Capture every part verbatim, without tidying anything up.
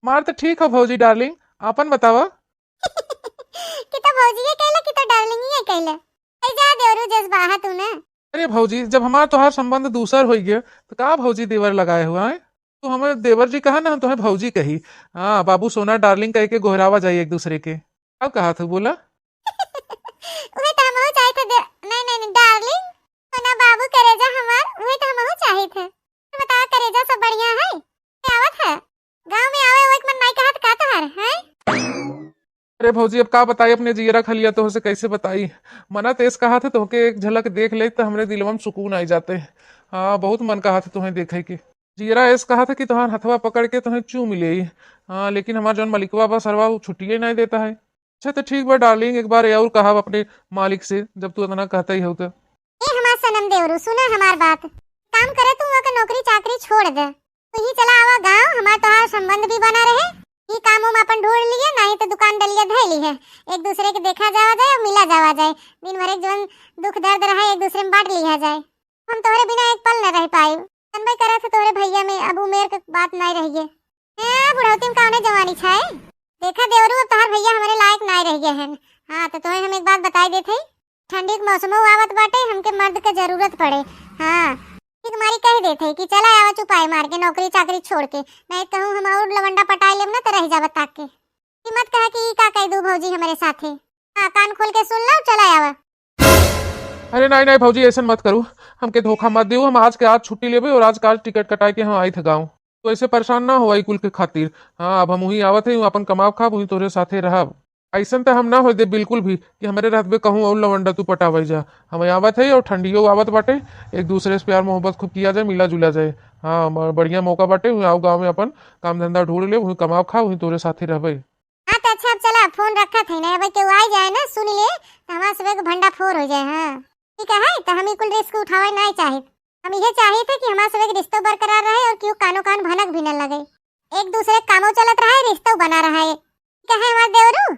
हमार तो ठीक हो भौजी darling, आपन बतावा। कि तो भौजी ये कहले कि तो darling ये कहले। ऐ जा देवरू जज्बाहा तू ना। अरे भौजी, जब हमार तोहार संबंध दूसर होई गए तो का भौजी देवर लगाए हुआ है? तू हमें देवर जी कहा ना, हम तुम्हें भौजी कही। हाँ बाबू सोना darling कह के गोहरावा जाई एक दूसरे के। अब कहा था बोला? उहे तो हमहू चाहे थे दे-, नहीं, नहीं, नहीं, darling, सोना बाबू करेजा हमार, उहे तो हमहू चाहे थे। तो बतावा करेजा सब बढ़िया है? क्या आवत है? गाँव में आवे, वो एक मन नहीं कहा तो का तोहार, हैं? अरे भौजी, अब का बताई अपने जियरा खलिया, तोहसे कैसे बताई? मना तेज कहा था तोहके एक झलक देख ले तो हमरे दिलवा में सुकून आई जाते। हाँ, बहुत मन कहा था तुम्हें देखे के। जियरा ऐस कहा था कि तोहार हथवा पकड़ के तोहें चूम ले। हाँ, लेकिन हमार जौन मलिकवा बा सरवा, वो छुट्टिए नहीं देता है। अच्छा तो ठीक बा darling, एक बार और कहा अपने मालिक से, जब तू इतना कहता ही हो तो। ए हमार सनम देवरू, सुना हमार बात। काम करे तू ओके नौकरी चाकरी छोड़ दे। तू ही चला आवा गाँव, हमार तोहार संबंध भी बना रहे। ई काम उम अपन ढूंढ लिए, नहीं तो दुकान डलिया धै ली है। एक दूसरे के देखा जावा जाए और मिला जावा जाए। दिन भर एक जौन दुख दर्द रहे, एक दूसरे में बांट लिया जाए। हम तोहरे बिना एक पल न रह पाई। तनबे करे थे तोहरे भैया में, अब उमेर के बात नहीं रह गए। ए, बुढ़ौती में कौने जवानी छाए? देखा देवरू, अब तोहार भैया हमारे लायक नहीं रह गए हैं। हाँ, तो तोहे हम एक बात बताई देते हैं, ठंडी के मौसमो आवत बाटे, हमके मर्द के जरूरत पड़े। हाँ, ठीक मारी कह देते हैं कि चला आवा चुपाई मार के नौकरी चाकरी छोड़ के, नहीं कहूँ हम और लवंडा पटाई लेब ना तो रह जाबा ताक के। कि मत कहा कि ई का कह दू भौजी हमारे साथे। हाँ, कान खोल के सुन लो, चला आवा। अरे नहीं, नहीं भौजी, ऐसन मत करू, हमके धोखा मत दियो। हम आज के आज छुट्टी लेबे और आज के आज टिकट कटाए के हम आई थे गाँव। तो ऐसे परेशान ना हो ई कुल के खातिर। हाँ, अब हम वहीं आवत है, अपन कमाब खाब, वहीं तोरे साथे रहब। ऐसन तो हम ना हो दे बिल्कुल भी कि हमारे रहत बे कहूँ और लवंडा तू पटावे जा। हम आवत है और ठंडियो आवत बाटे, एक दूसरे से प्यार मोहब्बत खूब किया जाए, मिला जुला जाए। हाँ, म-, बढ़िया मौका बाटे, वहीं आओ गाँव में अपन काम धंधा ढूंढ ले, वहीं कमाब खा, वहीं तोरे साथे रहबे। हाँ, तो अच्छा, अब चला, फोन रखत है ना, अब केहू आई जाए ना, सुन ले, तो हमार सबे के भंडा फोर हो जाए। हाँ, ठीक है, तो हम ई कुल risk उठावे नहीं चाहित। हम इहे चाहित है कि हमार सबे के रिश्तो बरकरार रहे और केहू कानो कान भनक भी न लगे, एक दूसरे के कामो चलत रहे, रिश्तो बना रहे। ठीक है हमार देवरू?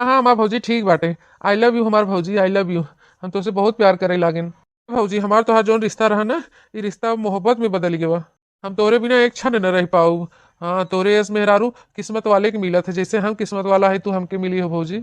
हाँ, हमार भौजी ठीक बाटे। I love you हमार भौजी, I love you। हम तोसे बहुत प्यार करे लागेन। भौजी, हमार तोहार जौन रिश्ता रहा ना, ई रिश्ता मोहब्बत में बदल गवा। हम तोरे बिना एक क्षण न रह पाऊब। हाँ, तोरे यस मेहरारू किस्मत वाले के मिलत है, जैसे हम किस्मत वाला है, तू हमके मिली हो भौजी।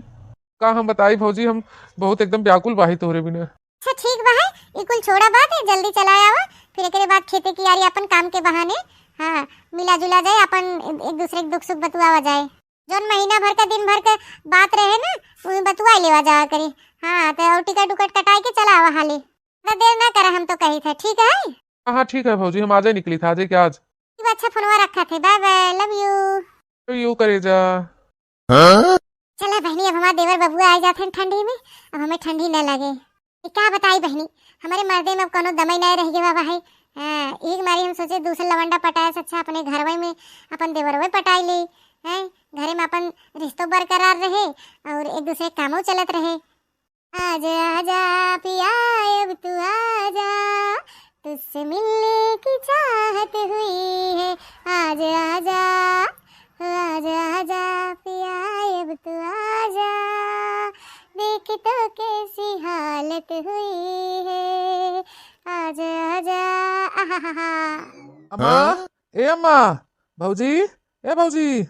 का हम बताई भौजी, हम बहुत एकदम व्याकुल बाही तोरे बिना। अच्छा ठीक बा है, ई कुल छोड़ा बात है, जल्दी चला आवा, फिर एकरे बाद खेते की यारी अपन काम के बहाने, हाँ, मिला जुला जाए, अपन एक दूसरे के दुख सुख बतुआवा जाए। जौन महीना भर का दिन भर के बात रहे ना, उही बतुआ लेवा जावा करी। हाँ, तो और टिकट उकट कटाए के चला आवा हाली। ज्यादा देर ना करा, हम तो कही थे, ठीक है? हाँ, हाँ, ठीक है भौजी, हम आजे निकली था, आजे के आज। ठीक बा, अच्छा, फोनवा रखा थे, bye bye, love you। Love you करेजा। हाँ? चला बहनी, अब हमार देवर बबुआ आ जात हैं ठंडी में, अब हमें ठंडी न लगे। ये का बताई बहनी, हमारे मर्दे में अब कोनो दमई नहीं रह गया बा भाई। हाँ, एक मारी हम सोचे दूसर लवंडा पटाए से अच्छा अपने घरवे में अपन देवरवे पटाई ले, हैं? घरे में अपन रिश्तो बरकरार रहे और एक दूसरे कामो चलत रहे। आजा आजा पिया, अब तू आजा, तुझसे मिलने की चाहत हुई है। आजा आजा, आजा आजा पिया, अब तू आजा, देख तो कैसी हालत हुई है। आजा आजा, आहा हा हा। अम्मा, हाँ? ए अम्मा, भौजी, ए भौजी,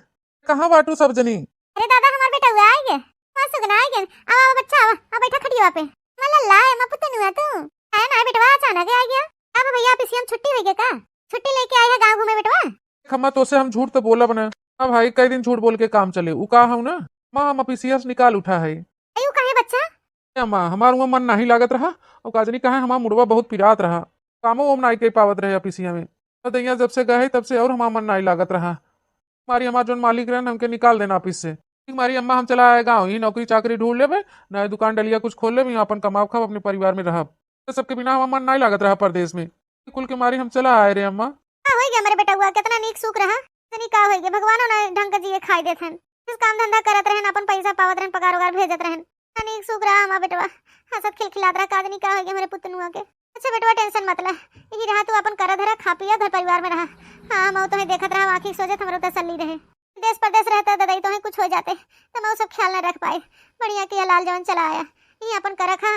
कहाँ बाटू सब जनी? अरे दादा, हमार बेटउआ आइ गे, हमार सुगना आइ गे। आवा, आवा बच्चा, आवा, आ बैठा खटिया पे। हमार लल्ला है, हमार पुतनुआ तू। आया ना बेटवा, अचानक आइ गया। अब भैया, ऑफिसिया में छुट्टी होइ गया का? छुट्टी लेके आइ है गाँव घूमे बेटवा। देख अम्मा, तोसे हम झूठ तो बोलब ना। हाँ भाई, कई दिन झूठ बोल के काम चले, उ का हऊ ना, माँ हम ऑफिसिया से निकाल उठा है। अयो, काहे बच्चा? ए अम्मा, हमार उहाँ मन नाही लागत रहा, और का जनी काहे हमार मुड़वा बहुत पिरात रहा, कामो ओम नाही कर पावत रहे ऑफिसिया में। तो दैया जब से गए तब से और हमार मन नाही लागत रहा। मारी हमार जौन मालिक रहन, हमके निकाल देना ऑफिस से। ठीक मारी अम्मा, हम चला आए गाँव, यही नौकरी चाकरी ढूंढ लेबे, नए दुकान डलिया कुछ खोल लेबे, यहाँ अपन कमाब खाब, अपने परिवार में रहब। तो सबके बिना हमार मन नाही लागत रहा परदेश में। कुल के मारी हम चला आए रे अम्मा। का होइ गया हमारे बेटउआ, कितना नीक सुख रहा, तनी का होइ गया, भगवानो ना ढंग का जिए खाए देत हन। जिस काम धंधा करत रहन, अपन पैसा पावत रहन, पगार उगार भेजत रहन, तनी सुख रहा हमार बेटवा, हंसत खिलखिलात रहा, का जनी का होइ गया हमरे पुतनुआ के। अच्छा बेटवा, टेंशन मत ला, यही रहा, तू अपन करा धरा, खा पिया, घर परिवार में रहा। हाँ, हम तोहे देखत रहा, आँखी सोजत हमरो तसल्ली रहे। देश परदेश रहता ददाई, तोहे कुछ हो जाते, तो हम सब ख्याल न रख पाए। बढ़िया किया लाल जवन चला आया, ये अपन करा खा,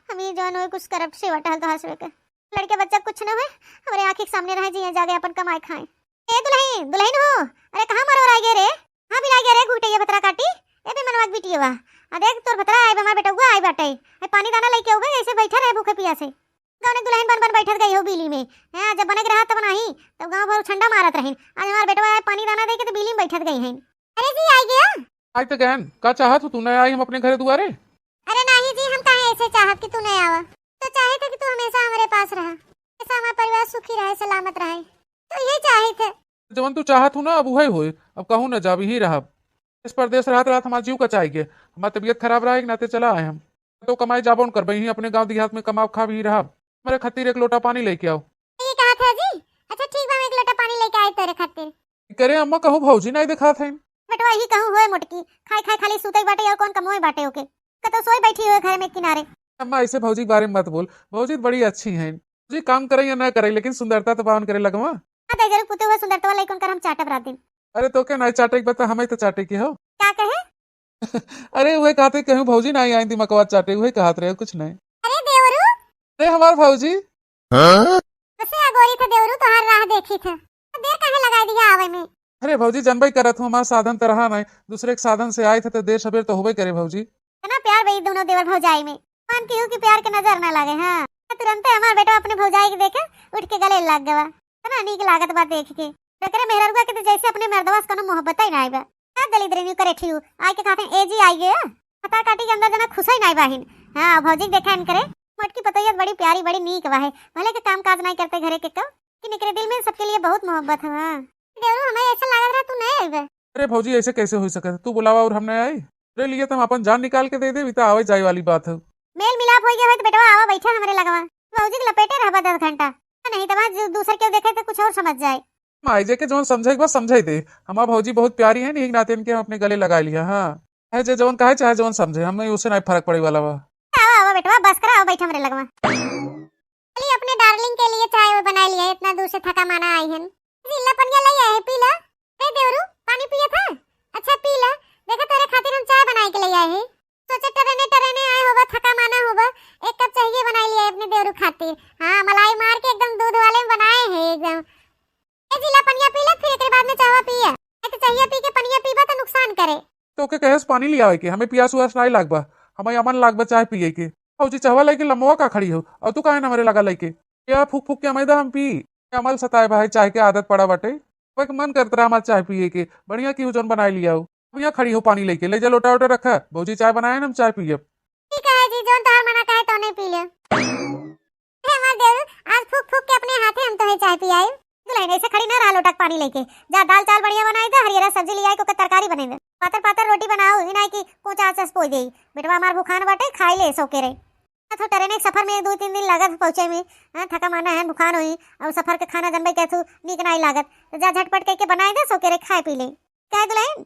हम ये जवन होए कुछ करब सेवा टहल तोहार सबे के। लड़के बच्चा कुछ न होए, हमरे आँखी के सामने रहे, जिए जागे अपन कमाए खाए। ए दुलहिन, दुलहिन हो, अरे कहाँ मारो आई गे रे? हाँ, बिला गे रे, घुटैया भतरा काटी। ए बे मनवा के बिटिया बा। आ देख, तोर भतरा आई बा, हमार बेटउआ आई बाटे। ए, पानी दाना लइके आउबे, ऐसे बैठा रहे भूखे पियासे। गौने दुलहिन बन बन बैठत गई हो बीली में। हाँ, जब बने के रहा तब नाही, तब गाँव भर उछंडा मारत रहिन। आज हमार बेटवा आए पानी दाना दे के तो बीली में बैठत गई हैं। अरे जी, आई गया। आई तो गहन, का चाहत हो तू, न आई हम अपने घरे दुआरे? अरे नाही जी, हम काहे ऐसे चाहत कि तू न आवा। तो चाहे थे कि तू हमेशा हमारे पास रहा, हमेशा हमारा परिवार सुखी रहे, सलामत रहे, तो ये चाहे थे। जवन तू चाहत हो ना, अब उहे होए। अब कहूँ न जाब, यही रहब। इस परदेस रहत रहत हमार जीव कचाई गे। हमार तबीयत खराब रहे के नाते चला आए हम। तो कमाई जाबो न करबे, यहीं अपने गाँव देहात में कमाब खाब, यहीं रहब। हमारे खातिर एक लोटा पानी लेके आओ। ये कहा था जी? अच्छा ठीक बा, हम एक लोटा पानी लेके आए तोरे खातिर। करे अम्मा, कहूँ भौजी नहीं देखात है। बेटवा, यही कहूँ होए मोटकी, खाई खाई खाली सूते बाटे और कौन कमोए बाटे ओके। कतो सोई बैठी हुए घर में किनारे। अम्मा, ऐसे भौजी के बारे में मत बोल, भौजी तो बड़ी अच्छी हैं। भौजी काम करे या ना करे, लेकिन सुंदरता तो पावन करे लगवा। हाँ, तो जरूर पुते हुए सुंदरता वाला कौन कर हम चाटब रात दिन। अरे तो के नहीं चाटे के बता, हमें तो चाटे के हो। का कहे? अरे वही कहते कहूँ भौजी नहीं आई दिमागवा चाटे, वही कहत रहे, कुछ नहीं। अरे देवरू। अरे हमार भौजी। हाँ? उसे अगोरी थे देवरू, तोहार राह देखी थे। तो देर काहे लगाई दिया आवे में? अरे भौजी, जनबई करत हूँ, हमार साधन तो रहा नहीं, दूसरे के साधन से आए थे तो देर सबेर तो होबे करे भौजी। इतना प्यार बा ई दोनों देवर भौजाई में, मान की हूँ कि प्यार के नजर ना लागे। हाँ, तुरंते हमार बेटा अपने भौजाई के देखे उठ के गले लाग गवा। इतना नीक लागत बा देख के। एकरे मेहररुआ के तो जैसे अपने मर्दवा से कोनो मोहब्बत ही ना आइबा। का दलिद्र न्यू करे ठियू, आइ के कहते ए जी आई गया। पता काटी के अंदर जना खुश ही ना बाहिन। हाँ, भौजी के देखा इनकरे, मोटकी पतोहिया बड़ी प्यारी, बड़ी नीक बा है। भले के काम काज नहीं करते घरे के कब, कि निकरे दिल में सबके लिए बहुत मोहब्बत है। हाँ। देवरू, हमें ऐसा लागत रहा तू नहीं आइबे। अरे भौजी, ऐसे कैसे हो सकत है? तू बुलावा और हम नहीं आई? तेरे लिए तो हम अपन जान निकाल के दे देबी, तो आवे जाए वाली बात है। मेल मिलाप हो गया है तो बेटवा आवा बैठा हमरे लगवा। भौजी के लपेटे रहबा दस घंटा, नहीं तो बाद जो दूसर के देखे तो कुछ और समझ जाए। माई जे के जौन समझे के बा समझे दे। हमार भौजी बहुत प्यारी है, नहीं नाते इनके हम अपने गले लगा लिया। हाँ, है जे जौन कहे चाहे जौन समझे, हमें उसे नहीं फर्क पड़े वाला बा। आवा, आवा बेटवा, बस करा, आवा बैठा हमरे लगवा। चली, अपने डार्लिंग के लिए चाय वो बना लिया, इतना दूर से थका माना आई हन। जी, ला पनिया ले आए, पी ला। ए देवरू, पानी पिए था? अच्छा पी ला, देखा तोरे खातिर हम चाय बनाए के ले आए हैं। सोचे टरेने टरेने आए होबा, थका माना होबा, एक कप चाहिए बनाए लिया अपने देवरू खातिर। हाँ, मलाई मार के एकदम दूध वाले में बनाए हैं एकदम। ए जी, ला पनिया पी ला, फिर एकरे बाद में चाहवा पिया। नहीं तो चाहिए पी के पनिया पीबा तो नुकसान करे। तो के कहेस पानी ले आवे के, हमें पियास उआस नहीं लागबा, हमें अमन लागबा चाय पिए के। भौजी, चाहवा लेके लमवा का खड़ी हो, और तू काहे ना हमरे लगा लेके? या फूक फूक के हमें दा हम पी। अमल सताए भाई, चाय के आदत पड़ा बाटे। वो एक मन करत रहा हमार चाय पिए के, बढ़िया की जौन बनाए लिया हो। अब यहाँ खड़ी हो पानी लेके, ले जा लोटा वोटा रखा, भौजी चाय बनाए ना, हम चाय पियब। ठीक है जी, जौन तोहार मना कहे तो नहीं पी ले। हे हमार देवरू, आज फूक फूक के अपने हाथे हम तोहे चाय पियाई। दुलहिन, ऐसे खड़ी ना रहा, लोटा के पानी लेके जा, दाल चावल बढ़िया बनाई दे, हरियरा सब्जी ले आई, को के तरकारी बने दे, पातर पातर रोटी बनाओ, ई नाई कि कोचा आचस पोई दे। बेटवा हमार भूखान बाटे, खाई ले सो के रे। तो ट्रेन के सफर में एक दो तीन दिन लागत है पहुँचे में। हाँ, थका माना है, भूखान होई, और सफर के खाना जनबे के तू नीक नाई लागत, तो जा झटपट करके बनाई दे, सो के रे खाए पी ले। कहे दुलहिन,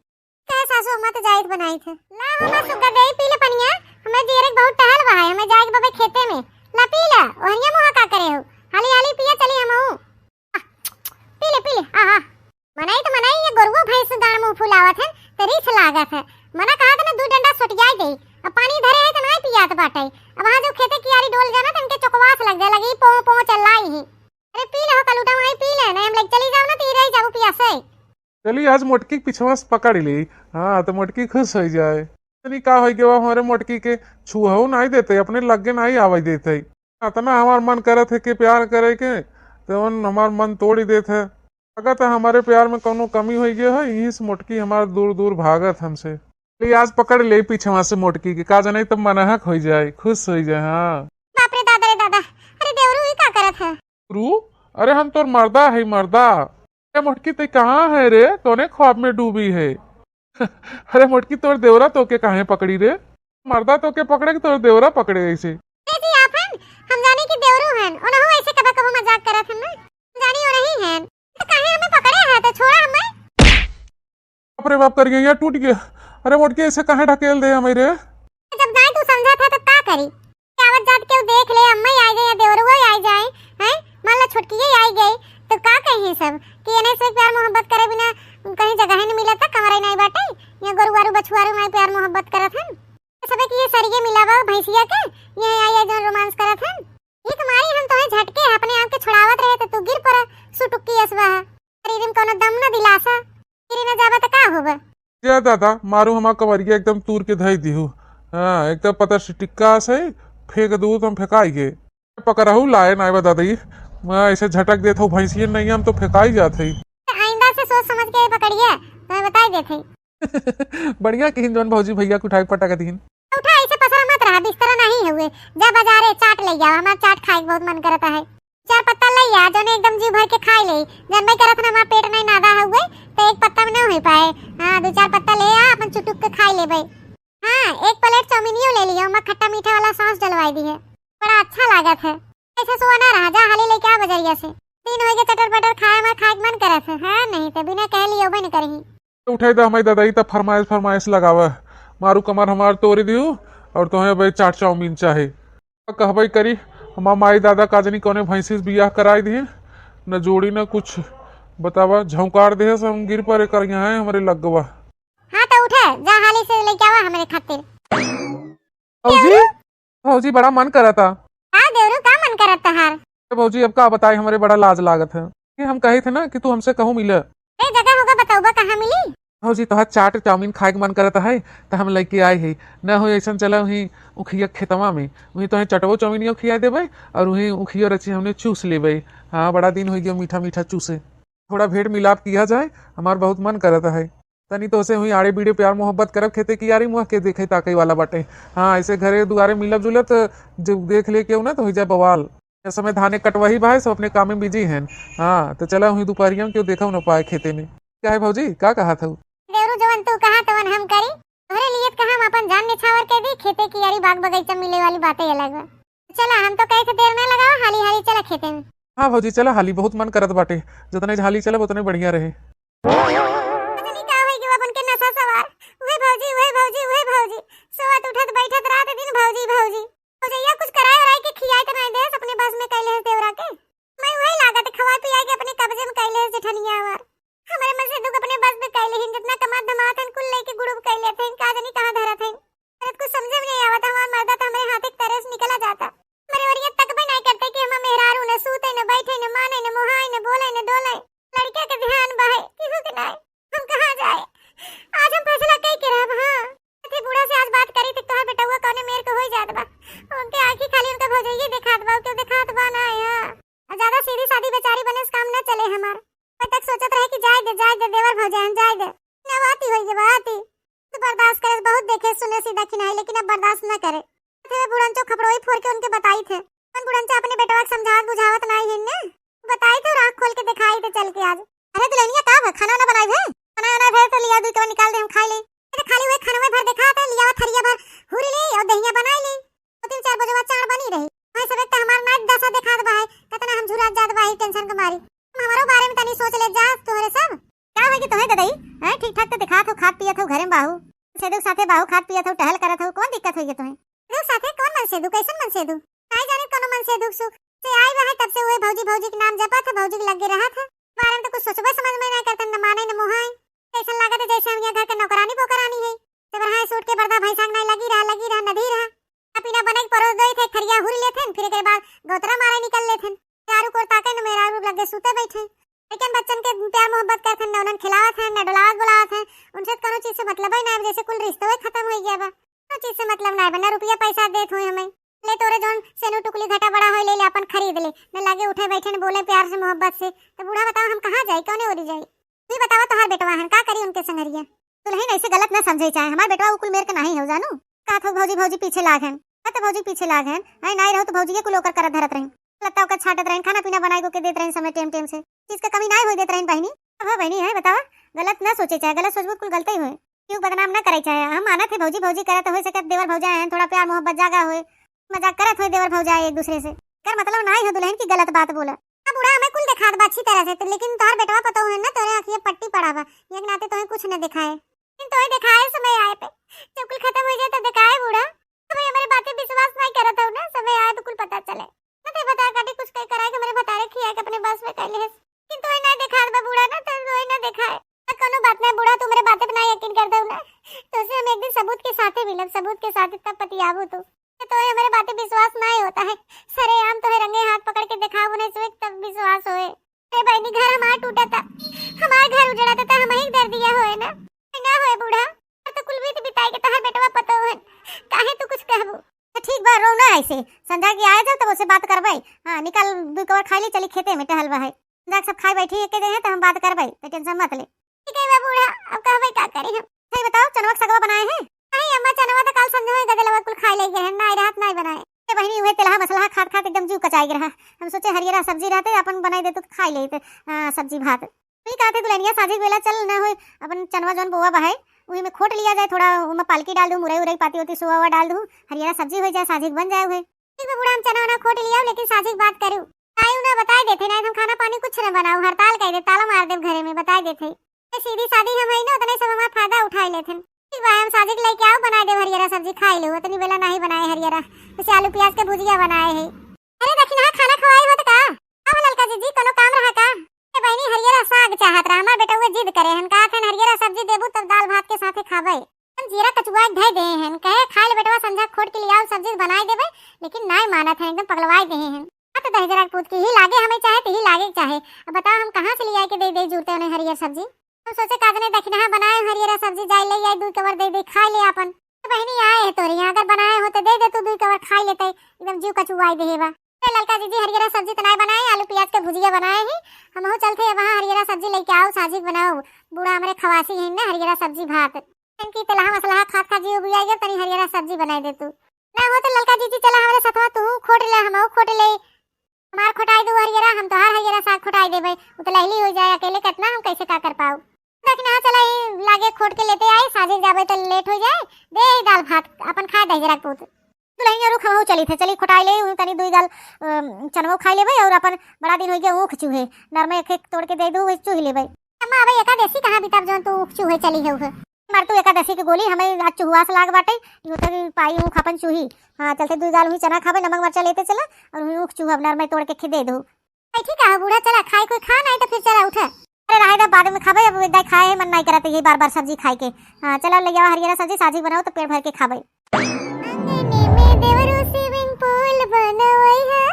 कहे सासू अम्मा तो जाइत बनाई थे। ला हमार सुग्गा दे, पी ले पनिया, हमें जीरे के बहुत टहल बा है, हमें जाए के बबे खेते में। ला पी ला, ओहनिया मुहा का करे हो, हाली हाली पिया चली हम हूँ। आ, पी ले, पी ले, आहा। मनाई तो मनाई, ये गोरुआ भैंस गाड़ मुंह फुलावत है, तो रीस लागत है। मना कहा था ना, दू डंडा सोटियाई दे। अब पानी धरे है तो नाई पियात बाटे। अब वहाँ जो खेते कियारी डोल जाना तो इनके चोकवास लग जाए लगी, पों पों चल्लाई ही। अरे पी ले हो कलूटा माई, पी ले, नहीं हम लेके चली जाओ ना तो ई रही जाबू पियासे। चली आज मोटकी के पिछवा से पकड़ ली। हाँ, तो मोटकी खुश हो जाए। तनी का हो गया हमारे मोटकी के, छुआऊ नाई देते, अपने लगे नाई आवे देते। इतना हमार मन करत है कि प्यार करे के, तो उन हमार मन तोड़ी देत है। अगर तो हमारे प्यार में कौनो कमी हो गया है, यही से मोटकी हमार दूर दूर भागत हमसे। ले आज पकड़ ले पीछवा से मोटकी के, का जाने तब मनहक हो जाए, खुश हो जाए। हाँ। बाप रे दादा रे दादा, अरे देवरू ई का करत है? रू, अरे हम तोर मर्दा है, मर्दा। ए मोटकी, ते कहाँ है रे? कौने ख्वाब में डूबी है? अरे मोटकी, तोर देवरा तोके काहे पकड़ी रे? मर्दा तोके पकड़े कि तोर देवरा पकड़े ऐसे? ए जी, आप हन? हम जानी कि देवरू हन। ओनहु ऐसे कबो कबो मजाक करत हन ना। हम जानी ओनही हन। तो काहे हमें पकड़े है? तो छोड़ा हमें। बाप रे बाप, करिया टूट गया। अरे मोटकी, ऐसे काहे ढकेल दे हमें रे? जब नाई तू समझा था तो का करी? आवत जात केहू देख ले, अम्मा ही आई जाए या देवरुआ ही आई जाए, हैं? मान ला छोटकिए ही आई गई, तो का कही सब कि एने से प्यार मोहब्बत करे बिना कहीं जगह ही नहीं मिलता, कमरा ही नहीं बाटे, या गोरुआरू बछुआरू में प्यार मोहब्बत करत हन। सबे कि ये सरिये मिलावा भैंसिया के, ये आई है जो रोमांस करत हन। ये तुम्हारी हम तोहे झटके अपने आप के छुड़ावत रहे तो तू गिर पड़ा, सुटुक्की असवा है। शरीर में कोनो ए दादा, मारू हमार कमरिया एकदम तूर के धई दिहू। हाँ, एकदम पतर से टिक्का से फेंक दू, तुम फेंकाई गे। पकड़हू लाए नाय बा दादा, ई मैं ऐसे झटक देत हूँ भैंसियन नहीं, हम तो फेंकाई जात है। आइंदा से सोच समझ के पकड़िए, तो मैं बताई देत है। बढ़िया किहिन जौन भौजी भैया के उठाई पटक दिहिन। उठा, ऐसे पसरा मत रहा, बिस्तरा नहीं हुए। जा बाजारे चाट ले जाओ, हमार चाट खाए के बहुत मन करता है। चार पत्ता ले आ, जौन एकदम जी भर के खाई ले। जौन मैं करत ना, हमार पेट नहीं नादा हुए, तो एक पत्ता में नहीं हो पाए। हाँ, दो चार पत्ता ले आ, अपन चुटुक के खाई लेबे। हाँ, एक प्लेट चाउमीनियो ले लियो, मैं खट्टा मीठा वाला सॉस डलवाई दी है, बड़ा अच्छा लागत है। ऐसे सोना रहा, जा हाली लेके आ बजरिया से। दिन हो गए चटर पटर खाए, हमार खाए के मन करत है। हाँ, नहीं तो बिना कहे लिए उबे न करही। उठाई दा हमारी दादा, ई त फरमाइश, फरमाइश लगावा। मारू कमर हमार तोड़ दियो और तोहे भाई चाट चाउमीन चाहे। कहबे करी, हमार माई दादा का जनी कौने भैंसी से बियाह कराई दिए, न जोड़ी न कुछ। बतावा, झौंकार देहे से हम गिर पड़े कर यहाँ है हमरे लगवा। हाँ तो उठे, जा हाली से लेके आवा हमरे खातिर। भौजी, भौजी, बड़ा मन करता। हाँ देवरू, का मन करत तहार? ए भौजी, अब का बताई, हमरे बड़ा लाज लागत है। ये हम कही थे ना कि तू हमसे कहूँ मिले। ए जगह होगा, बतौबा कहाँ मिली? भौजी, तोहार चाट चाउमीन खाए के मन करत है, तो हम लेके आए ही। न हो ऐसन चला ही उखिया खेतवा में, वहीं तोहे चटवो चाउमीनियो खिया देबे और वहीं उखियो रची हमने चूस लेबे। हाँ, बड़ा दिन हो गया मीठा मीठा चूसे। थोड़ा भेंट मिलाप किया जाए, हमार बहुत मन करत है। तनी तोहसे हुई आड़े बीड़े प्यार मोहब्बत करब, खेते कियारी मुँह के देखे ताकई वाला बाटे। हाँ, ऐसे घरे दुआरे मिलब जुलब त जब देख ले केहू ना तो हो जाए बवाल। इस समय धाने कटवही बा, सब अपने काम में बिजी हैं। हाँ, तो चला हुई दोपहरिया में केहू देखा ना पाए खेते में। क्या है भौजी, का कहा था? देवरू जवन तू कहा तवन हम करी, तोहरे लिए त कहा हम अपन जान निछावर के दी, खेते कियारी बाग बगीचा मिले वाली बातें अलग बा। चला, हम तो कहे थे देर ना लगाओ, हाली हाली चला खेते में। हाँ भौजी, चला हाली, बहुत मन करत बाटे, जितने हाली चलब उतने बढ़िया रहे। पता नहीं का होई गवा उनके नशा सवार। उहे भौजी, उहे भौजी, उहे भौजी। सोवत उठत बैठत रात दिन भौजी, भौजी। भौजैया कुछ कराए उराए के खियाए त नाई देस, अपने बस में कैले हस देवरा के। मैं उहे लागत खवाए पियाए के अपने कब्जे में कैले हस जेठनिया हमार। हमरे मन से दुख अपने बस में कैले हिन, जितना कमात धमात हन कुल लेके गुड़ुब कैले थे, का जानी कहाँ धरत हन। अरे कुछ समझे में नहीं आवत, हमार मर्दा त हमरे हाथे के तरे से निकला जाता। हमरे ओरिया तकबे नाई करते कि हम मेहरारू न सूते, न बैठे, न माने, न मोहाए, न बोले, न डोले। लड़किया के ध्यान बहे, केहू के नाई। हम कहाँ जाए? आज हम फैसला कई के रहब, हाँ। अरे बूढ़ा से आज बात करी थी, तोहार बेटउआ कौने मेर के होई जात बा। उनके आँखी खाली उनका भौजइये देखात बा, केहू देखात बा ना, हाँ। आ ज्यादा सीधी सादी बेचारी बने से काम न चले हमार। मैं तक सोचत रहे कि जाए दे, जाए दे, देवर भौजाई, जाए दे। न बात ही होई गई, बात ही। तो बर्दाश्त करे, बहुत देखे सुने सीधा खिनाई, लेकिन अब बर्दाश्त न करे। थे बुढ़न चो खपड़ोई फोर के उनके बताई थे। मन बुढ़न चो अपने बेटवा के समझावत बुझावत नाई है ने। बताई थे और आँख खोल के दिखाई थे चल के आज। अरे दुल्हनिया का भा, खाना वाना बनाई है? खाना वाना भे तो लिया, दूध के निकाल दे, हम खाई ले। ये तो खाली हुए खाना में भर देखा था, लिया हुआ थरिया भर हुरी ले और दहिया बनाई ले। दो तीन चार बजे बाद चार बनी रही। वही सब एक तो हमार नाच दशा देखात बा है, कितना हम झुरात जात बा है टेंशन के मारी। तुम हमारो बारे में तनी सोच ले जा तोहरे सब। का होई कि तोहे ददई? हैं, ठीक ठाक तो दिखात हो, खात पियत हो, घरे में बाहू। सेदू के साथे बाहू खात पियत हो, टहल करत हो, कौन दिक्कत होई है तोहे? सेदू के साथे कौन मन सेदू, कैसन मन सेदू? काहे जाने कौनो मन सेदू के सुख से आई बा है, तब से उहे भौजी भौजी के नाम जपत है, भौजी के लगे रहत है। बारे में तो कुछ सोचबे समझ में नहीं करते, न माने न मोहाए। कैसन लागत है जैसे हम यहाँ घर के नौकरानी बोकरानी है। जब रहा सूट के बर्दा भैंसा के नाई लगी रहा, लगी रहा, नदी रहा। अपना बने के परोस दोई थे, थरिया हुरी लेथेन, फिर एक बाद गौतरा मारे निकल लेथेन। चारू कोर ताके न मेहरारू लगे सूते बैठे। लेकिन बच्चन के प्यार मोहब्बत करथन, न उन्हन खिलावत हैं, न डोलावत बोलावत हैं। उनसे त कौनो चीज से मतलब ही ना है, जैसे कुल रिश्तवे खत्म हो गया बा। कौनो चीज से मतलब ना है, ना रुपया पैसा देत हुए हमें। ले तोरे जौन सेनू टुकली घटा बड़ा होई, ले ले अपन खरीद ले। न लागे उठे बैठे, न बोले प्यार से मोहब्बत से। तो बूढ़ा बताओ हम कहाँ जाई, कौने ओरी जाई? तू ही बतावा तोहार बेटवा हन, का करी उनके संगरिया? दुल्हन ऐसे गलत ना समझे चाहे, हमार बेटवा उ कुल मेर के नहीं हो जानू। का थो भौजी भौजी पीछे लाग हन, का तो भौजी पीछे लाग हन, है नाई रहो तो भौजी के कुल ओकर करत धरत रही। लत्ता ओकर छाटत रही, खाना पीना बनाई को के देत रही समय टेम टेम से। चीज का कमी नाई होई देत रही बहिनी। अब हो बहिनी है बतावा, गलत ना सोचे चाहे, गलत सोचबू कुल गलत ही होए। क्यों बदनाम ना करे चाहे, हम मानत है भौजी भौजी करत हो सके देवर भौजा हैं, थोड़ा प्यार मोहब्बत जागा होए, मजाक करत होए देवर भौजा एक दूसरे से। कर मतलब नाई हो दुल्हन की गलत बात बोला। अब बूढ़ा हमें कुल देखात बा अच्छी तरह से, तो लेकिन तोहार बेटवा पतोह है ना, तोरे आँखिया पट्टी पड़ा बा, ये के नाते तोहे कुछ न दिखाए। लेकिन तोहे दिखाए समय आए पे, जब कुल खत्म हो जाए तो दिखाए बूढ़ा। हमें हमारे बातें विश्वास नहीं करत हो ना, समय आए तो कुल पता चले। ना ते बता काटे कुछ कह कराए के हमारे बतारे खिया के अपने बस में कर ले। लेकिन तोहे ना दिखात बा बूढ़ा ना, तो तोहे ना दिखाए। तो कोनो बात ना बूढ़ा, तू मेरे बातें पे ना यकीन कर दो ना, तो उसे हम एक दिन सबूत के साथे मिलब, सबूत के साथे तब पतियाबू तू। तो तोहे हमारे बातें विश्वास ना ही होता है। सरे हम तोहे रंगे हाथ पकड़ के दिखाबू नहीं सुए तब विश्वास होए। ए बहनी, घर हमार टूटा था, हमार घर उजड़ा था, हम ही दर्दिया होए ना। ना होए बूढ़ा, और तो कुल बीत बिताए के तोहार बेटवा पतो हन, काहे तू कुछ कहबू? तो ठीक बा, रो ना ऐसे, संझा के आए जाओ तब उसे बात करबै। हाँ, निकाल दू कवर खाई ले, चली खेते में टहल बा है। संझा के सब खाई बैठी एके जगह, तो हम बात करबै, तो tension मत ले। ठीक है बा बूढ़ा, अब कहबै का करी हम। सही बताओ, चनवा के सगवा बनाए हैं? नहीं अम्मा, चनवा तो काल संझा में गदेलवा कुल खाई ले गए हैं, ना रहत ना बनाए। ए बहिनी, उहे तेलहा मसलहा खात खात एकदम जीव कचाई गए रहा। हम सोचे हरियरा सब्जी रहते, अपन बनाई देतू तो खाई लेते, आ, सब्जी भात। ठीक कहते दुल्हनिया, साझी के बेला चल ना होए, अपन चनवा जौन बोवा बहाए, उही में खोट लिया जाए, थोड़ा उमा पालकी डाल दूँ, मुरई उरई पाती होती सोवा हुआ डाल दूँ, हरियरा सब्जी हो जाए, साझी के बन जाए उहे। ठीक बा बूढ़ा, हम चना वना खोट लिया, लेकिन साझी के बात करू। काहे ना बताए देते, ना हम खाना पानी कुछ न बनाऊ, हड़ताल कर दे, ताला मार देब घरे में, बताए देते। ये सीधी सादी हम है ना, उतने सब हमार फायदा उठाए लेते हैं। ठीक बा, हम साझी के लेके आओ, बनाए देब हरियरा सब्जी, खाई लो, उतनी बेला नहीं बनाए हरियरा, जैसे आलू प्याज के भुजिया बनाए है। अरे दखिनहा, खाना खवाई होत का? का हो ललका जीजी, कोनो काम रहा का? ए बहिनी, हरियरा साग चाहत रहा, हमार बेटउआ जिद करे हन, कहत हन हरियरा सब्जी देबू तब दाल भात के साथे खाबै। हम जीरा कचुआ के धै देहे हन, कहे खाए ले बेटवा, संझा खोट के लियाओ, सब्जी बनाए देबै, लेकिन नाय मानत हन, एकदम पगलवाए देहे हन। आ तो दहिजरा के पूत के ही लागे, हमें चाहे तो ही लागे के चाहे। अब बताओ हम कहाँ से लियाए के दे दे जुरते उन्हें हरियर सब्जी? हम सोचे का जने दखिनहा बनाए हरियरा सब्जी, जाए ले आई दू कवर दे दे, खाए ले आपन। तो बहिनी आए है तोरे यहाँ, अगर बनाए हो तो दे दे तू दू कवर खाए लेते, एकदम जीव कचुआई देहे बा। ए ललका जीजी, हरियरा सब्जी तो नाय बनाए, आलू प्याज के भुजिया बनाए ही। हमहू चलते हैं वहाँ, हरियरा सब्जी लेके आओ, साझी के बनाओ। बूढ़ा हमरे खवासी है ना, हरियरा सब्जी भात। इनकी तेलहा मसलहा खात खा जीव बुझाई गया, तनी हरियरा सब्जी बनाए दे तू। ना हो तो ललका जीजी चला हमरे सथवा, तू खोट ले, हमहू खोट ले। हमार खोटाई दू हरियरा, हम तोहार हरियरा साग खोटाई देबै। उतलहली हो जाए अकेले, कितना हम कैसे का कर पाऊ? दखिनहा चला ही लागे खोट के लेते आई, साझे जाबै तो लेट हो जाए। दे ही दाल भात, अपन खाए दहिजरा के पूत। दुल्हनिया रुक, हमहू चली थे, चली खोटाई ले, उही तनी दुई गाल, अम, चनवो खाई लेबै और अपन बड़ा दिन हो गया ऊख चूहे, नरमे एक एक तोड़ के दे दू, वही चूह लेबै। अम्मा, अबे एकादशी कहाँ बीतब जौन तू ऊख चूहे चली है उहे? मार तू एकादशी के गोली, हमें आज चुहुआस लाग बाटे, यूं तो पाई ऊख अपन चूही। हाँ, चलते दुई गाल हुई चना खाबे, नमक मरचा लेते चला और हुई ऊख चूहब, नरमे तोड़ के खिदे दो। ऐठी का हो बूढ़ा, चला खाए कोई खा, नहीं तो फिर चला उठा। अरे रहे दे, बाद में खाबे, अब इतना खाए है, मन नहीं करत यही बार बार सब्जी खाए के। हाँ, चला ले जाओ हरियरा सब्जी, साझी बनाओ तो पेट भर के खाबे। अंगने में देवरू swimming pool बनवई है,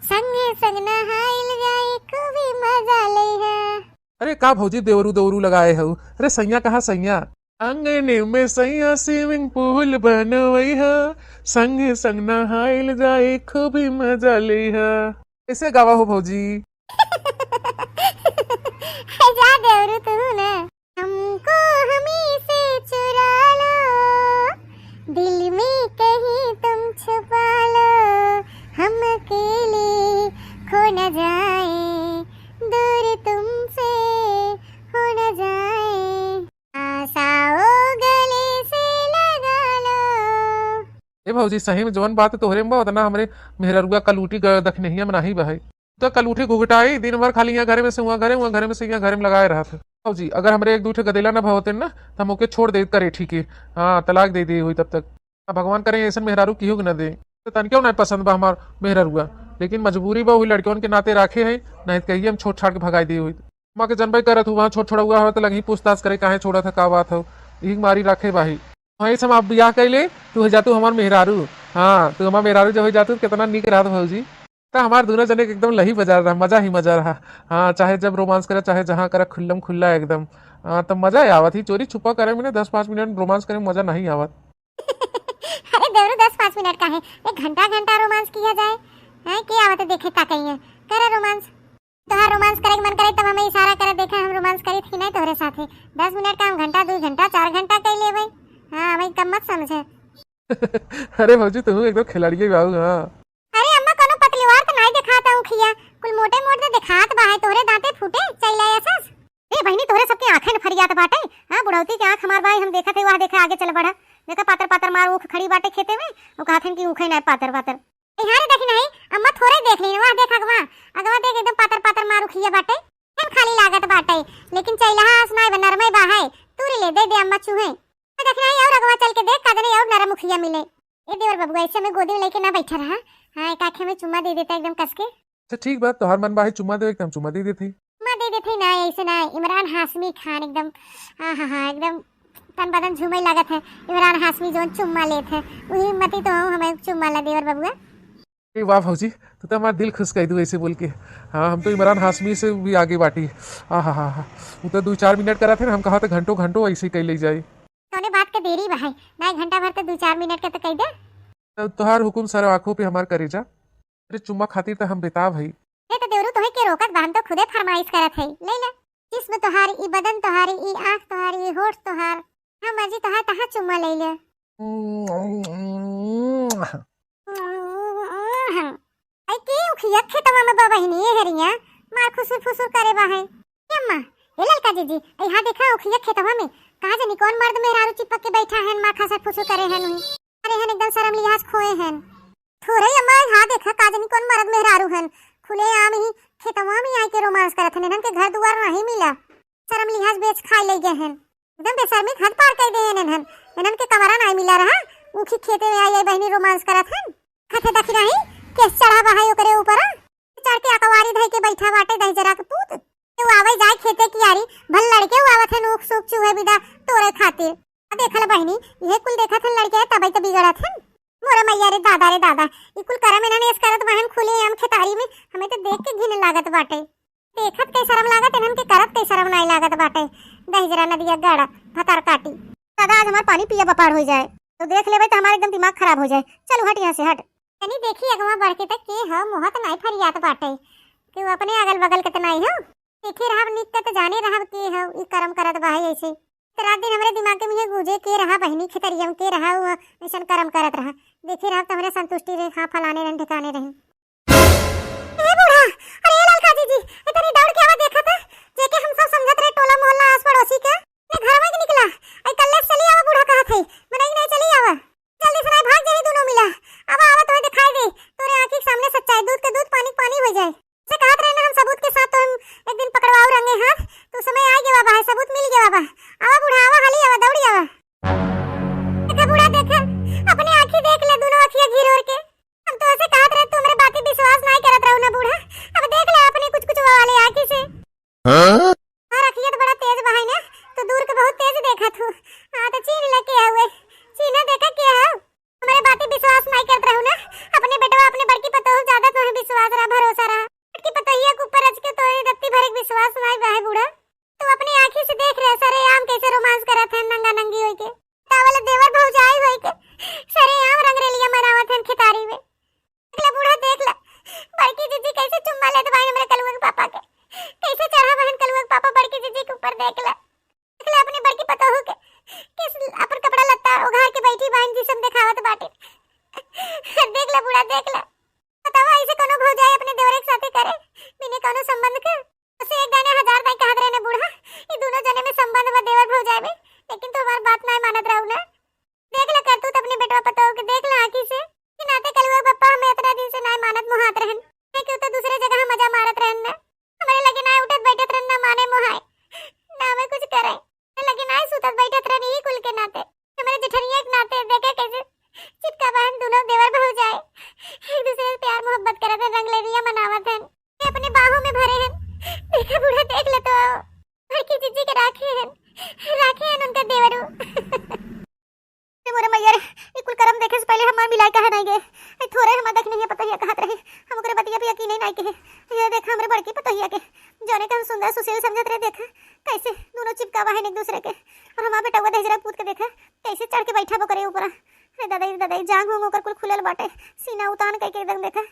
संगे संग नहाइल जाए, खूबी मजा ले है। अरे का भौजी देवरू देवरू लगाए हऊ? अरे सैया कहाँ सैया? आंगने में सैया swimming pool बनवई हा, संगे संग नहाइल जाए, खूबी मजा ले हा। कैसे गावा हो भौजी? है जा देवरू तू ना। हमको हमी से चुरा लो, दिल में कहीं तुम छुपा लो, हम अकेले खो न जाए, दूर तुमसे हो न जाए, आस आओ गले से लगा लो। ए भौजी, सही में जवन बात तोहरे में बा, उतना हमरे मेहररुआ कलूटी ग-, दखिनहिया में नाही बा है। तो कलूटी घुघटाई, दिन भर खाली यहाँ घरे में से वहाँ घरे, वहाँ घरे में से यहाँ घरे में लगाए रहत है। भौजी, अगर हमरे एक दू ठे गदेला ना भवते ना, तो हम ओके छोड़ देत करे, ठीक है। हाँ, तलाक दे दिए हुई तब तक। अब भगवान करे ऐसन मेहरारू केहू के ना दे। तो तनके ना पसंद बा हमार मेहररुआ, लेकिन मजबूरी बा, वही लड़कियों के नाते राखे है, नहीं तो कहिए हम छोड़ छाड़ के भगाई दिए हुई। माँ के जनबे करत हूँ, वहाँ छोट छोड़उआ हवे तो लगही पूछताछ करे, काहे छोड़त है, का बात हो, यही मारी राखे बाही। वहीं से हम आप बियाह कैले, तू हो जातू हमार मेहरारू। हाँ, तू हमार मेहरारू जब हो जातू, कितना नीक रहत भौजी। तो हमार दोनों जने के एकदम लही बजा रहा, मजा ही मजा रहा। हाँ, चाहे जब रोमांस करे, चाहे जहाँ करे, खुल्लम खुल्ला एकदम। हाँ, तो मजा ही आवत ही। चोरी छुपा करे में ना, दस पाँच मिनट रोमांस करे में मजा नहीं आवत। अरे देवरू, दस पाँच मिनट का है, एक घंटा घंटा रोमांस किया जाए। हैं, के आवत है देखे का कहीं है, करे रोमांस। तोहार रोमांस करे के मन करे तब हमें इशारा करे, देखा हम रोमांस करी थी नहीं तोहरे साथे। दस मिनट का हम घंटा, दू घंटा, चार घंटा कर लेबै। हाँ, हमें कम मत समझे। अरे भौजी, तुम एकदम खिलाड़िए बाबू। हाँ। अरे अम्मा, कोनो पतलीवार तो नहीं दिखाता ऊखिया, कुल मोटे मोटे तो दिखात बा है, तोहरे दांते फूटे चैला ऐसस। ए बहिनी, तोहरे सबके आंखें न फरियात बाटे। हाँ, बुढ़ौती के आंख हमार बाई, हम देखत है, वह देखे आगे चल बढ़ा। देखा पातर पातर मार ऊख खड़ी बाटे खेते में, वो कहत हन कि ऊखे नहीं पातर पातर। ए, हाँ रे, देखी नहीं, अम्मा थोड़े देख ली, वह देख अगवा, अगवा देख एकदम पातर पातर मार उखिया बाटे, हम खाली लागत बाटे, लेकिन चैलहा आस नाय बा, नरमे बा है, तूरी ले दे दे अम्मा चूहे। तो देखी नहीं, और अगवा चल के देख, का जाने और नरम उखिया मिले। ए देवर बबुआ, ऐसे में गोदी में लेके ना बैठा रहा, हाँ, एक आंखे में चुम्मा दे देता एकदम कस के। अच्छा ठीक बा, तोहार मन बा है चुम्मा देवे के, तो हम चुम्मा दे देते। चुम्मा दे देते ना, ऐसे ना, इमरान हाशमी खान एकदम, हाँ, हाँ, हाँ, एकदम तन बदन झूमे लागत है। इमरान हाशमी जौन चुम्मा लेत है, वही मती तो हम हमें चुम्मा ला देवर बबुआ। ए वाह भौजी, तू तो हमार दिल खुश कर दू ऐसे बोल के। हाँ, हम तो इमरान हाशमी से भी आगे बाटी। हाँ, हाँ, हाँ, हाँ। वो तो दो चार मिनट करत है ना, हम कहा तो घंटों घंटों ऐसे ही कर ले जाए। तोने बात के देरी बा है, ना एक घंटा भर तो दो चार मिनट के तो कह दे। तो तोहार हुकुम सर आंखों पे हमार करेजा, तेरे चुम्मा खातिर तो हम बेताब है। ए तो देवरू तोहे के रोकत बा, हम तो खुदे फरमाइश करत है, ले ले। जिस्म तोहार, ई बदन तोहार, ई आँख तोहार, ई होठ तोहार, हाँ मर्जी तोहार, तहाँ चुम्मा ले ले। आई के उखिया खेतवा में बा बहिनी, ए हेरिया, मार खुसुर फुसुर करे बा है। ए अम्मा, ए ललका जीजी, आई हाँ देखा उखिया खेतवा में, कहाँ जानी कौन मर्द मेहरारू चिपक के बैठा है, मार खसर फुसुर करे है नुही। अरे हन एकदम शर्म लिहाज खोए हन। थोरे अम्मा, हाँ देखा, का जानी कौन मर्द मेहरारू हन, खुलेआम ही खेतवा में आके रोमांस करत हन। इन्हन के घर दुआर नहीं मिला, शर्म लिहाज बेच खाए ले गए हन। एकदम बेशर्मी हद पार कर दे हन इन्हन। इन्हन के कमरा नहीं मिला रहा, ऊखी खेते में आई, आई बहिनी रोमांस करत हन। खते देखी नहीं, केस चढ़ा बा है ओकरे ऊपर, चढ़ के अकवारी धई के बैठा बाटे दहिजरा के पूत। केहू आवे जाए खेते कियारी, भल लड़के ऊ आवत हन ऊख सूख चूहे बिदा तोरे खातिर। आ देखल बहिनी, इहे कुल देखत हन लड़के, तबे तो बिगड़त हन। मोरे मैया रे दादा रे दादा, ई कुल करम इन्हन एस करत बहन खुले आम खेतारी में, हमें तो देख के घिन लागत बाटे। देखत के शर्म लागत, इन्हन के करत के शर्म नाई लागत बाटे। दहिजरा नदिया गड़ा भतार काटी। दादा, आज हमार पानी पिया बपार हो जाए, तो देख लेबे तो हमार एकदम दिमाग खराब हो जाए। चल हट यहाँ से, हट। तनी देखी अगवा बढ़ के तक के हो, मुँह तो नाई फरियात बाटे। केहू अपने अगल बगल के तो नाई हो। देखे रहब निक के तो जाने रहब के हो, ई करम करत बा है ऐसे। तो रात दिन हमरे दिमाग में ये गूंजे के रहा बहिनी खेतरिया में के रहा, वो ऐसन करम करत रहा। देखे रहब तो हमरे संतुष्टि रहे, हाँ फलाने रहन ठिकाने रहन। ए बूढ़ा, अरे ए ललका जीजी, ए तनी दौड़ के आवा देखा था, जेके हम सब समझत रहे टोला मोहल्ला आस पड़ोसी के। ए घर में के निकला, ए कल्ले से चली आवा बूढ़ा कहत है, मनई नहीं चली आवा। जल्दी से नहीं भाग जाई दोनों मिला। आवा आवा तोहे दिखाई दे, तोरे आँखी के सामने सच्चाई, दूध के दूध पानी के पानी हो जाए। से कहत रहे ना हम सबूत के साथ तो हम एक दिन पकड़वाऊ रंगे हाथ, तो समय आ गया बा, सबूत मिल गया बा। आवा बूढ़ा आवा, हाली आवा, दौड़ी आवा। देखा बूढ़ा देखा, अपने आँखी देख ले दोनों आँखिया घिरोर के। हम तो ऐसे कहत रहे, तू हमरे बाती विश्वास नाई करत रहू ना बूढ़ा। अब देख ले अपने कुछ कुछ वाले आँखी से। हाँ? और अँखिया तो बड़ा तेज बहाई ना, तू दूर के बहुत तेज देखत हूँ। हाँ तो चीन्ह ले के हुए, चीन्ह देखा के हो। हमरे बाती विश्वास नाई करत रहू ना, अपने बेटवा अपने बड़की पतोह ज्यादा तोहे विश्वास रहा, भरोसा रहा। बड़की पतोहिया के ऊपर रच के तोहे रत्ती भर एक विश्वास नाई बा है बूढ़ा। तू अपने आँखी से देख रहे सरेआम कैसे रोमांस करत है नंगा नंगी होई के। तावल देवर भौजाई होई के सरेआम रंगरेलिया मनावत हन खेतारी में। देख ला बूढ़ा, देख ला, बड़की जीजी कैसे चुम्मा लेत बाइन हमरे कलुआ के पापा के, कैसे चढ़ा बहन कलुआ के पापा बड़की जीजी के ऊपर। देख ला, देख ला अपने बड़की पतोहू के, किस अपन कपड़ा लत्ता उघार के बैठी बाइन, जिसम देखावत बाटे। देख ला बूढ़ा, देख ला, बतावा ऐसे कोनो भौजाई अपने देवरे के साथे करे बिना कोनो संबंध के? उसे एक दाने हजार दाई कहत रहे ना बूढ़ा, ई दोनों जने में संबंध बा देवर भौजाई में, लेकिन तू हमार बात नाय मानत रहू ना। देख ला करतूत अपने बेटवा पतोह के, देख ला आँखी से। कि नाते कलुआ पप्पा हमें इतना दिन से नाय मानत मुहात रहन, नहीं कि उ तो दूसरे जगह मजा मारत रहन ना, हमारे लगे नाय उठत बैठत रहन, ना माने मुहाए, ना हमें कुछ करे, हमारे लगे नाय सुतत बैठत रहन, यही कुल के नाते, हमारे जेठनिया के नाते। देखे कैसे चिपका बहन दोनों देवर भौजाई एक दूसरे से प्यार मोहब्बत करत हैं, रंगलेनिया मनावत हैं, ये अपने बाहों में भरे हैं। देखा बूढ़ा, देख ले तो, बड़की जीजी के राखे हैं, राखे हैं उनका देवरू। अरे मोरे मैया रे, ई कुल करम देखे से पहले हमार मिलाई काहे नाई गए? ए, थोरे हमार देखनी है पतोहिया कहत रही, हम ओकरे बतिया पे यकीन ही नाई के। ये देख हमरे बड़की पतोहिया के, जौने के हम सुंदर सुशील समझत रहे, देखा कैसे दोनों चिपकावा है एक दूसरे के। और हमार बेटवा दहिजरा पूत के देखा कैसे चढ़ के बैठा बा ओकरे ऊपर। अरे दादा, रे दादा, जांग होंग ओकर कुल खुलल बाटे, सीना उतान कइके एकदम देखा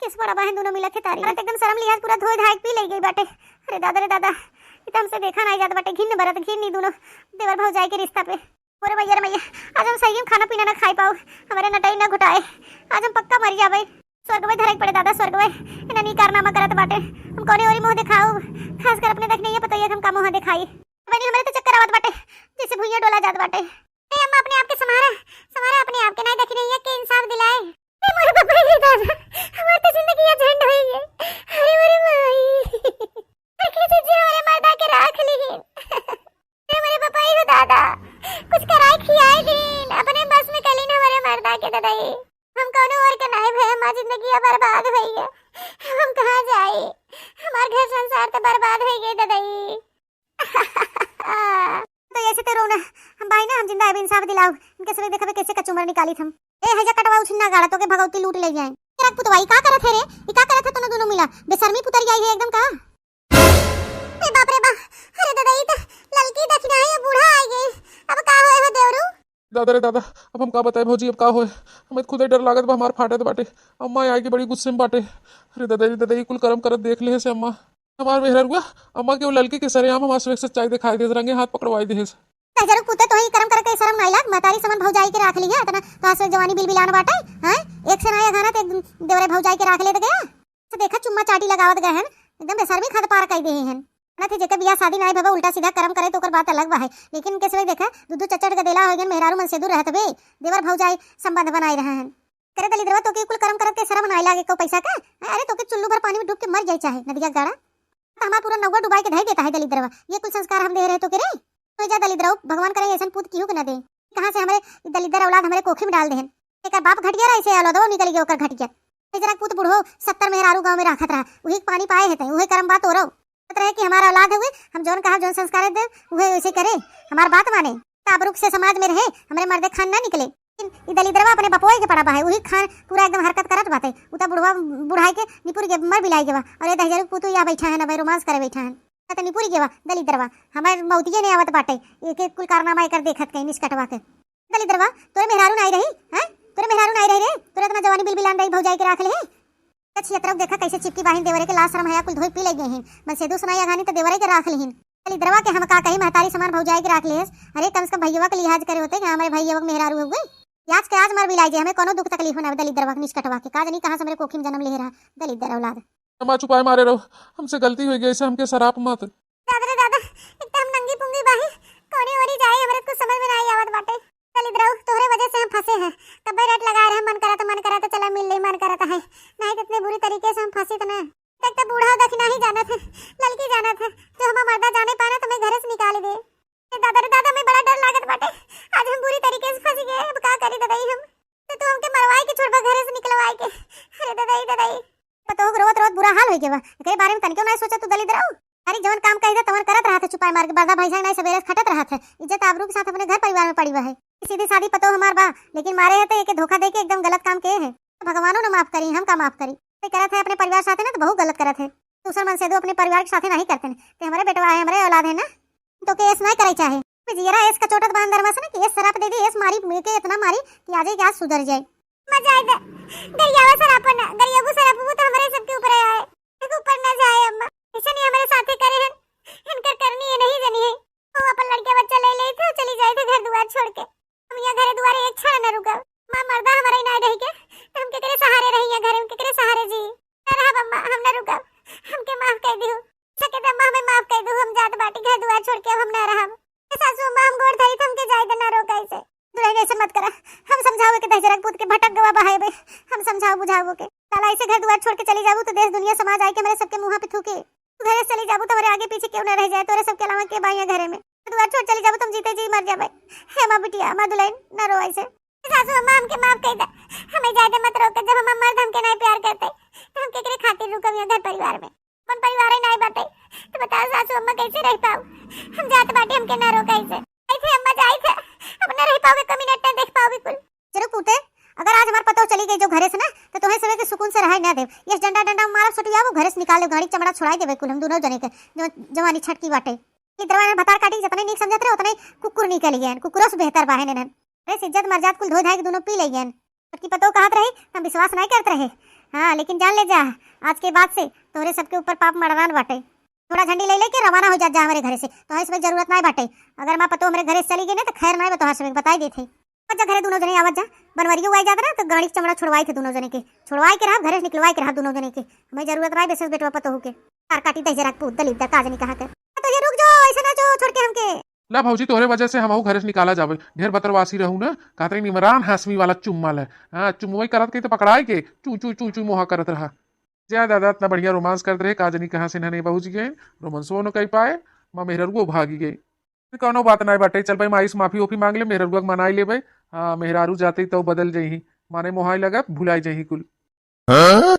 केस बड़ा बहन दोनों मिला खेतारी। अरे एकदम शर्म लिहाज पूरा धोए धाए के पी ले गई बाटे। अरे दादा रे दादा, ई तो हमसे देखा नाई जात बाटे, घिन्न बरत घिन्न ई दोनों देवर भौजाई के रिश्ता पे। अरे मैया रे मैया, आज हम सही में खाना पीना ना खाई पाऊ, हमारे नटाई ना घुटाए, आज हम पक्का मर जाबे। स्वर्ग में धरे के पड़े दादा, स्वर्ग में। इन्हन ई कारनामा करत बाटे, हम कौने ओरी मुँह देखाऊ, खास कर अपने देखने ये पतोहिया के हम का मुँह देखाई। बहनी, हमरे तो चक्कर आवत बाटे, जैसे भुइयां डोला जात बाटे। ए अम्मा, अपने आप के संभारा, संभारा अपने आप के, नहीं देखी नहीं है के इंसाफ दिलाए। ए मोरे बाबा रे दादा, हमार तो जिंदगी झंड होई है। अरे मोरे माई, अरे कैसे जी हमारे मर्दा के राख ली। अरे मोरे बाबा, ए हो दादा, कुछ कराए खियाए दीन, अपने बस में कलीन हमारे मर्दा के ददाई। हम कौनो और के नाई भए, हमार जिंदगी अब बर्बाद होई है। हम कहाँ जाई? हमार घर संसार तो बर्बाद होई गए ददाई। तो ऐसे तो रोना, हम भाई ना, हम जिंदा अभी इंसाफ दिलाओ, इनके सबे देखबे कैसे कचूमर निकाली हम। ए है जा कटवा उछिन्ना गाड़ा, तो के भगवती लूट ले जाए। तेरा पुतवा, ई का करत है रे? ई का करत है तोनो दोनों मिला? बेशर्मी पुतरी आई है एकदम का? अरे बाप रे बा, अरे दादा, ई त ललकी दखिना है, ये बूढ़ा आ गए। अब का होए हो देवरू? दादा रे दादा, अब हम का बताए भौजी, अब का होए? हमें खुदे डर लागत बा, हमार फाटत बाटे। अम्मा आई के बड़ी गुस्से में बाटे। अरे दादा रे दादा, ई कुल करम करत देख ले से अम्मा। हमार मेहररुआ अम्मा के वो ललकी के सरेआम हमार से सच्चाई दिखाई देत, रंगे हाथ पकड़वाई देस। तहजरुक पुते, तोहे ई करम करके शरम नाई लाग? महतारी समान भौजाई के राख ली है, इतना तोहार से जवानी बिलबिलान बाटे, हैं? एक से नाई अघाना त एक देवरे भौजाई के राख लेत गया। से देखा चुम्मा चाटी लगावत गए हन, एकदम बेशर्मी खद पार कई देहे हन। ना थे जेकर बियाह शादी नाई भवा, उल्टा सीधा करम करे तो ओकर बात अलग बा है, लेकिन इनके से देखा दू दू चचट गदेला हो गए, मेहरारू मन से दूर रहत बे, देवर भौजाई संबंध बनाए रहे हन। करे दलिद्रवा, तोके कुल करम करत के शरम नाई लागे को पैसा का? अरे तोके चुल्लू भर पानी में डूब के मर जाए चाहे नदिया गाड़ा। त हमार पूरा नौवा डुबाई के धई देता है दलिद्रवा। ये कुल संस्कार हम दे रहे तोके रे? तो जा दलिद्रवा, भगवान करे ऐसन पूत केहू के ना दे। कहाँ से हमरे ई दलिद्र औलाद हमरे कोखी में डाल देहन। एकर बाप घटिया रहे से औलादवा निकल गया ओकर घटिया। ए जरा पूत बुढ़ो सत्तर मेहरारू गाँव में राखत रहा, उही के पानी पाए हेतै, उहे करम बात ओरो। कहत रहे कि हमार औलाद हुए, हम जौन कहा जौन संस्कार दे, उहे वैसे करे, हमार बात माने। ताबरुक से समाज में रहे, हमरे मर्दे खान ना निकले। लेकिन ई दलिद्रवा अपने बपोए के पड़ा बा है, उही खान पूरा एकदम हरकत करत बाटे। उ त बुढ़वा बुढ़ाई के निपुर के मर बिलाई के बा। और ये दहजरू पूतू या बैठा है ना भाई, रोमांस करे बैठा है। त निपुर के बा दलिद्रवा, हमार मौतिये ने आवत बाटे। एक एक कुल कारनामा एकर देखत कहीं निष्कटवा के। दलिद्रवा, तोरे मेहरारू नाई रही, हैं? तोरे मेहरारू नाई रही रे, तोरे इतना जवानी बिलबिलान रही, भौजाई के राख ले। छियतरव देखा कैसे चिपकी बाहिन देवरे के, लाज शरम हया कुल धोई पी ले गए हैं। मन से दूसरा या घानी त देवरे के राख लिहिन। दलिद्रवा के हम का कही, महतारी समान भौजाई के राख लेस। अरे कम से कम भैया के लिहाज करे होते कि हमारे भैया के मेहरारू हो गई। आज के आज मर बिलाई जे, हमें कोनो दुख तकलीफ ना दलिद्रवा के निष्कटवा के। का जनी कहाँ से हमरे कोखी में जन्म ले रहा दलिद्र औलाद। अम्मा चुपाए मारे रहो, हमसे गलती हो गई, ऐसे हमके सराप मत। दादा रे दादा, एक तो हम नंगी पुंगी बाही, कोने ओरी जाए, हमरे कुछ समझ में ना आई आवत बाटे। दलिद्रऊ, तोहरे वजह से हम फंसे हैं। तब्बे रट लगाए रहे, मन करत, मन करत, चला मिल ले, मन करत है। नहीं तो इतने बुरी तरीके से हम फंसी तो ना। एक तो बूढ़ा दखिना ही जानत है, ललकी जानत है, जो हमार मर्दा जाने पाए ना तो मैं घरे से निकाल दे। ए दादा रे दादा, मैं बड़ा डर लागत बाटे, आज हम बुरी तरीके से फंस गए, अब का करी ददाई हम? तो तू हमके मरवाए के छोड़बा घरे से निकलवाए के? अरे ददाई, ददाई। पतोह के रोवत रोवत बुरा हाल हो गया बा, एकरे बारे में तनिको ना सोचा तू दलिद्रऊ। अरे जवन काम कही था तवन करत रहत है, चुपाई मार के बर्दा भैंसा नहीं, सवेरे से खटत रहत है, इज्जत आबरू के साथ अपने घर परिवार में पड़ी हुआ है। सीधी सादी पतोह हमार बा, लेकिन मारे है तो एके धोखा दे के एकदम गलत काम के है। भगवानो ना माफ करी, हम का माफ करी? ते करत है अपने परिवार साथे ना तो बहुत गलत करत है। दूसर मन से दो अपने परिवार के साथे नहीं करते हैं। ते हमारे बेटवा है, हमारे औलाद है ना, तो के ऐस नहीं करे चाहे। जियरा ऐस का चोटत बा अंदर में से ना कि ऐस सराप दे दे, ऐस मारी के इतना मारी कि आज के आज सुधर जाए। मजा आए दे। गरियावा सरापन, गरियाबू सरापबू तो हमारे सबके ऊपर आए। एक ऊपर ना जाए अम्मा, ऐसे नहीं हमारे साथे करे हैं। इनकर करनी ये नहीं जनी है। वो अपन लड़के बच्चा ले ले थे, चली जाए थे घर दुआर छोड़ के। हम यहाँ घरे दुआरे एक क्षण न रुकब। माँ मर्दा हमारे ना रह के, तो हम केकरे सहारे रही यहाँ घरे में, केकरे सहारे जी? ना रहब अम्मा, हम ना रुकब, हमके माफ कर दियो। सके तो अम्मा हमें माफ कर दो, हम जात बाटी घर दुआर छोड़ के, अब हम ना रहब। ए सासू अम्मा, हम गोड़ धरी, हमके जाए दे, ना रोका इसे। दुल्हन ऐसे मत करा, हम समझाओ के दहजरक पूत के भटक गवा बहाए बे, हम समझाओ बुझाओ के। साला ऐसे घर दुआर छोड़ के चली जाबू तो देश दुनिया समाज आए के हमारे सबके मुँह पे थूके। तू घरे चली जाबू तो हमारे आगे पीछे क्यों ना रह जाए, तोरे सबके अलावा के बाइया घरे में। तू दुआर छोड़ चली जाबू तो हम जीते जी मर जाबे। हे माँ बिटिया, माँ दुल्हन, ना रो ऐसे। सासू अम्मा, हमके माफ कर दे, हमें ज्यादा मत रोके, जब हमार मर्द हमके नहीं प्यार करते तो हम केकरे खातिर रुकब यहाँ घर परिवार में? अपन परिवार ही नहीं बाटे, तो बताओ सासू अम्मा कैसे रह पाओ? हम जात बाटे, हमके ना रोका ऐसे। ऐसे अम्मा जाए थे, अब ना रह पाओगे, कमी ना देख पाओगे कुल। जरूर पूते, अगर आज हमार पतोह चली गई जो घरे से ना, तो तुम्हें सवेरे के सुकून से रहाई ना देव। ये डंडा डंडा मारब, सटियाबो, घरे से निकाल देव, गाड़ी चमड़ा छोड़ाई देवे कुल हम दोनों जने के, जो जवानी छटकी बाटे। कि दरवाजा में भतार काटी, जितने नीक समझत रहे, उतने कुकुर निकल गए, कुकुरों से बेहतर बाहे ननन। अरे इज्जत मर्जाद कुल धोए धाए के दोनों पी ले गए। छोटकी पतोह कहत रही, हम विश्वास नहीं करत रहे। हाँ, लेकिन जान ले जा, आज के बाद से तोहरे सबके ऊपर पाप मड़रान बाटे। थोड़ा झंडी ले लेके रवाना हो जा, जा हमारे घरे से, तो इसमें जरूरत नहीं बाटे। अगर माँ पतोह हमारे घरे से चली गई ना, तो खैर नहीं बता, हर समय बताई देते। आवत जा घरे दोनों जने, आवत जा। बनवरियो आए जात ना, तो गाड़ी के चमड़ा छुड़वाई थे दोनों जने के। छुड़वाई के रहा, घरे से निकलवाई के रहा दोनों जने के। हमें जरूरत रहा विशेष बेटवा पतोह के। तार काटी दे जरा पूत दलित दर काज नहीं कहा कर। तो ये रुक जाओ, ऐसे ना जो छोड़ के हमके। ला भौजी, तोहरे वजह से हमहू घरे से निकाला जावे। ढेर बतरवासी रहू ना, कहते रही इमरान हाशमी वाला चुम्मा ले। हाँ, चुम्मई करत के तो पकड़ाए के, चू, चू, चू, चू मोहा करत रहा। जा दादा, इतना बढ़िया रोमांस करत रहे, का जनी कहाँ से इन्हने पहुँच गए, रोमांसो न कर पाए, माँ मेहररुओ भागी गई। फिर कौनो बात नहीं बाटे, चल भाई, माई से माफी ओफी मांग ले, मेहररुआ के मनाई ले भाई। हाँ, मेहरारू जाते ही तो बदल जइही, माने मोहाई लगत, भुलाई जइही कुल। हाँ?